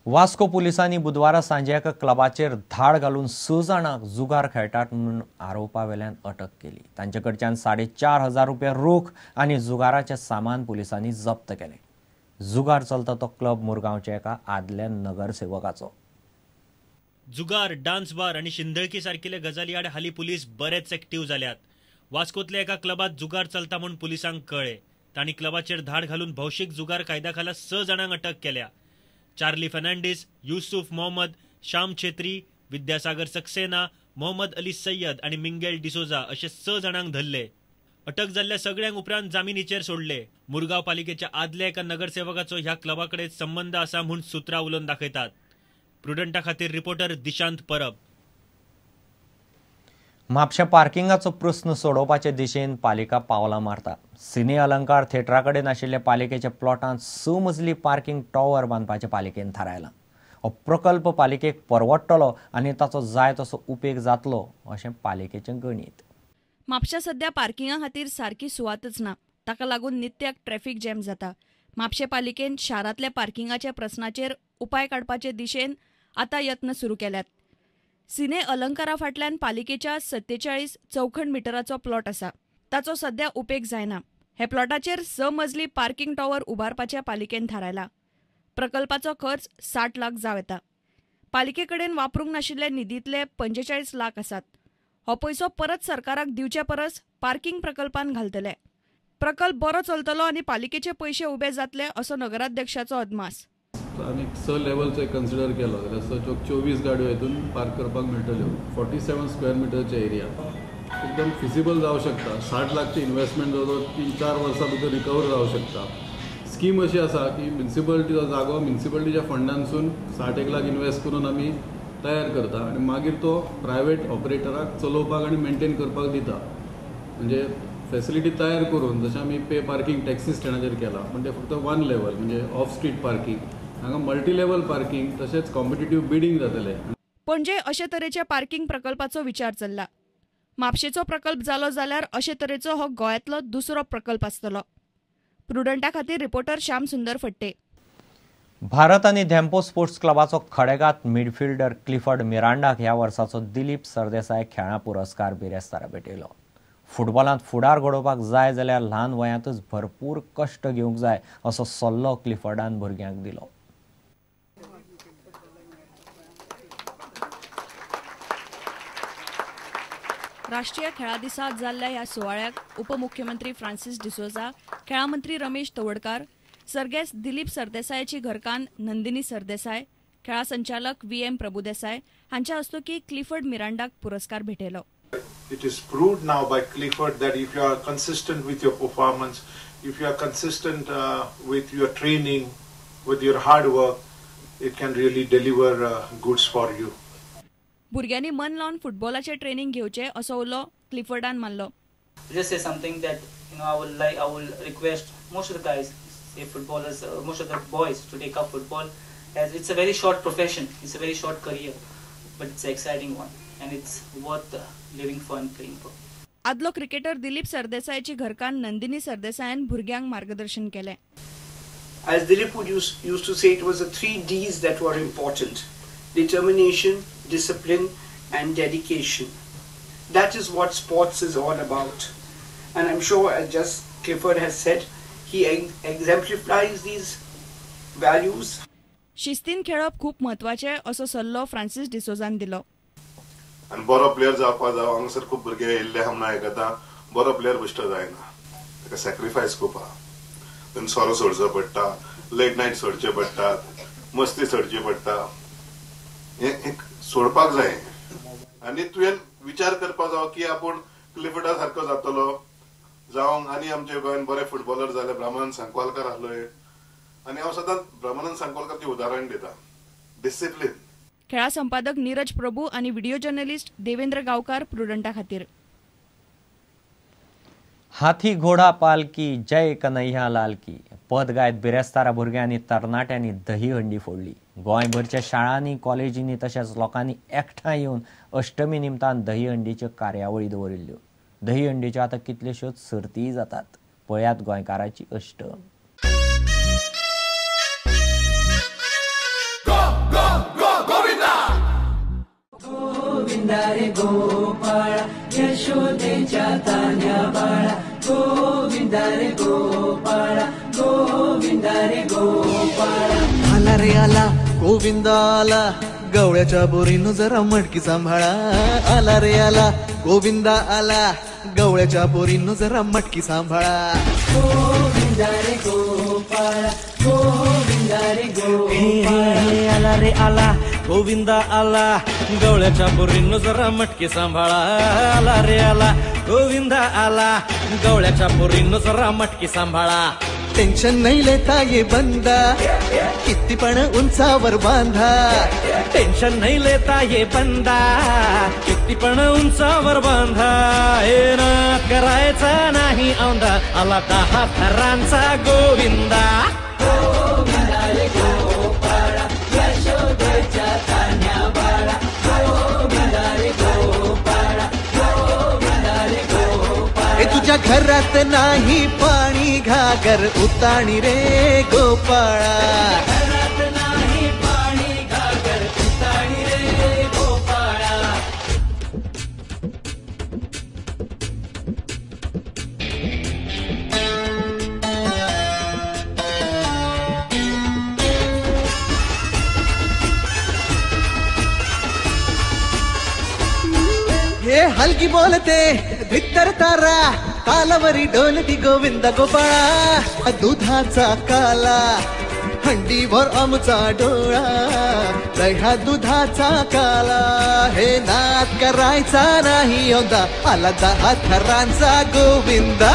वास्को पुलिसांनी बुधवारा सांजे एका क्लबाचेर धाड घालून 6 जाणांक जुगार खेळटात म्हणून आरोपा वेल्यान अटक केली. तांचे कडच्यान 4,500 रुपया रोख आनी जुगाराचें सामान पुलिसांनी जप्त केलें. जुगार चलता तो क्लब मुरगांवच्या एका आदल्या नगरसेवकाचो. जुगार, डान्स बार आनी शिंदळकी सारकिल्ले गजाली आड हालीं पुलीस बरेच एक्टिव्ह जाल्यात. वास्कोतल्या एका क्लबात जुगार चलता म्हूण पुलिसांक कळ्ळें. तांणी क्लबाचेर धाड घालून भौशीक जुगार कायद्या खाला 6 जाणांक अटक केल्या. चार्ली फर्नांडीस, युसुफ मोहम्मद, श्याम छेत्री, विद्यासागर सक्सेना, मोहम्मद अली सय्यद आनी मिंगेल डिसोजा अशे 6 जाणांक धरले. अटक जाल्ल्या सगळ्यांक उपरांत जामिनीचेर सोडले. मुरगांव पालिकेच्या आदल्या एका नगरसेवकाचो ह्या क्लबा कडेन संबंद आसा म्हूण सुत्रां उलोवन दाखयतात. प्रुडंटा खातीर रिपोर्टर दिशांत परब. म्हापशें पार्किंगाचो प्रस्न सोडोवपाचे दिशेन पालिका पावलां मारता. सिने अलंकार थिएटरा कडेन आशिल्ल्या पालिकेच्या प्लॉटांत 6 मजली पार्किंग टॉवर बांदपाचें पालिकेन थारायलां. हो प्रकल्प पालिकेक परवडटलो आनी ताचो जाय तसो उपेग जातलो अशें पालिकेचें गणीत. म्हापशा सध्या पार्किंगा खातीर सारकी सुवातच ना. ताका लागून नित्याक ट्रॅफिक जॅम जाता. म्हापशें पालिकेन शारांतल्या पार्किंगाच्या प्रस्नाचेर उपाय काडपाचे दिशेन आतां यत्न सुरू केल्यात. सिने अलंकारा फाटल्यान पालिकेच्या 47 चौखण मिटराचो प्लॉट आसा. ताचो सध्या उपेग जायना. हे प्लॉटाचेर 6 मजली पार्किंग टॉवर उबारपाचें पालिकेन थारायला. प्रकल्पाचो खर्च 60 लाख जावं येता. पालिके कडेन वापरूंक नाशिल्ले निधींतले 45 लाख आसात. हो पयसो परत सरकाराक दिवचे परस पार्किंग प्रकल्पान घालतले. प्रकल्प बरो चलतलो आनी पालिकेचे पयशे उबे जातले असो नगराध्यक्षाचो अदमास. आनी 6 लेवलचो कन्सिडर केलो जाल्यार 6 चौक 24 गाडयो हितून पार्क करपाक मेळटल्यो. 47 स्क्वेअर मिटरचे एरिया एकदम फिजिबल जावं शकता. 60 लाखची इन्वेस्टमेंट जवळ 3-4 वर्सां भितर रिकवर जावं शकता. स्कीम अशी आसा की म्युनिसिपलिटीचो जागो म्युनिसिपलिटीच्या फंडांसून 60 लाख इन्वेस्ट करून आमी तयार करता आनी मागीर तो प्रायवेट ऑपरेटराक चलोवपाक आनी मेंटेन करपाक दिता. म्हणजे फॅसिलिटी तयार करून जशें आमी पे पार्किंग टॅक्सी स्टँडाचेर केला, पण ते फक्त 1 लेवल म्हणजे ऑफ स्ट्रीट पार्किंग, हांगा मल्टी लेवल पार्किंग तशेंच कॉम्पिटिटीव बिडींग जातलें. पणजे अशे तरेच्या पार्किंग प्रकल्पाचो विचार चल्ला. म्हापशेचो प्रकल्प जालो जाल्यार अशे तरेचो हो गोंयांतलो दुसरो प्रकल्प आसतलो. प्रुडंटा खातीर रिपोर्टर श्याम सुंदर फट्टे. भारत आनी धेंपो स्पोर्ट्स क्लबाचो खडेगात मिडफिल्डर क्लिफर्ड मिरांडाक ह्या वर्साचो दिलीप सरदेसाय खेळां पुरस्कार बिरेस्तारा भेटयलो. फुटबॉलांत फुडार घडोवपाक जाय जाल्यार ल्हान वयांतच भरपूर कश्ट घेवंक जाय असो सल्लो क्लिफर्डान भुरग्यांक दिलो. राष्ट्रीय खेळां दिसा जाल्ल्या ह्या सुवाळ्याक उपमुख्यमंत्री फ्रांसीस डिसोजा, खेळां मंत्री रमेश तवडकार, सर्गेस्त दिलीप सरदेसायाची घरकान्न नंदिनी सरदेसाय, खेळां संचालक VM Prabhudesai हांच्या हस्तुकीं क्लिफर्ड मिरांडाक पुरस्कार भेटयलो. It is proved now by Clifford that if you are consistent with your performance, if you are consistent with your training, with your hard work, it can really deliver goods for you. भुरग्यांनी मन लावन फुटबॉलाचें training घेवचें असो उलो क्लिफर्डान मारलो. Just say something that you know I will request most of the guys, say footballers, most of the boys to take up football, as it's a very short profession, it's a very short career, but it's an exciting one and it's worth living for and playing for. आदलो cricketer Dilip सरदेसायाची घरकान्न नंदिनी सरदेसायान भुरग्यांक मार्गदर्शन केलें. As Dilip would used to say, it was the 3 Ds that were important: determination, discipline and dedication. That is what sports is all about. And I'm sure, as just Clifford has said, he exemplifies these values. शिस्तीन खेळप खूप महत्वाचें असो सल्लो Francis डिसोजान दिलो. आनी बरो player जावपा जावो, हांगासर खूब भुरगे येयल्ले आहा म्हणून आयकता, बरो प्लेयर बेश्टो जायना, ताका सॅक्रिफायस खूब आहा. तेन्ना सोरो सोडचो पडटा, लेट नायट सोडचे पडटा, मस्ती सोडची पडटा, हें एक सोडपाक जाय. आनी तुवें विचार करपाक जावो की आपूण क्लिफर्डा सारको जातलो जावं. आनी आमच्या गोंयान बरे फुटबॉलर जाले, ब्राह्मणानंद सांकवालकर आहलो एक, आनी हांव सदांच ब्राह्मणानंद सांकवालकारचें उदाहरण दिता, डिसिप्लीन. खेळां संपादक नीरज प्रभू आनी व्हिडिओ जर्नलिस्ट देवेंद्र गांवकार प्रुडंटा खातीर. हाथी घोडा पालकी जय कन्हैया लाल की पद गायत बिरेस्तारा भुरग्यांनी तरणाट्यांनी दहीहंडी फोडली. गोंयभरच्या शाळांनी, कॉलेजींनी तशेंच लोकांनी एकठांय येवन अष्टमी निमतान दहीहंडीच्यो कार्यावळी दवरिल्ल्यो. दहीहंडीच्यो आतां कितल्योश्योच सर्तीय जातात. पळयात गोंयकाराची अष्टम. गोविंदा रे गोपाळा, यशोदेच्या तान्या बाळा, गोविंदा रे गोपाळा, गोविंदा रे गोपाळा. आला रे आला गोविंदा आला, गवळ्याच्या बोरीनं जरा मटकी सांभाळा. आला रे आला गोविंदा आला, गवळ्याच्या बोरीनं जरा मटकी सांभाळा. गोविंदा रे गोपाळा, गोविंदा रे गोपाळा. आला रे आला गोविंदा आला, गवळ्याच्या पोरींनो जरा मटकी सांभाळा. आला रे आला गोविंदा आला, गवळ्याच्या पोरींनो जरा मटकी सांभाळा. टेन्शन नाही लेता ये बंदा, किती पण उंचावर बांधा. टेन्शन नाही लेता ये बंदा, किती पण उंचावर बांधा. हे नाद करायचा नाही औंधा, आला 10 थरांचा गोविंदा. गोविंदा रे गोपाळा, यशोदेच्या तान्या बाळा, गोविंदा रे गोपाळा, गोविंदा रे गोपाळा. ए तुझ्या घरात नाही पाणी घागर उताणी रे गोपाळा. घरात नाही पाणी घागर उताणी रे गोपाळा. हे हलकी बोलते धित्तर तारा, तालावरी डोलती गोविंदा गोपाळा. दुधाचा काला हंडीवर आमचा डोळा, दह्या दुधाचा काला. हे नाद करायचा नाही औंधा, आला 10 थरांचा गोविंदा.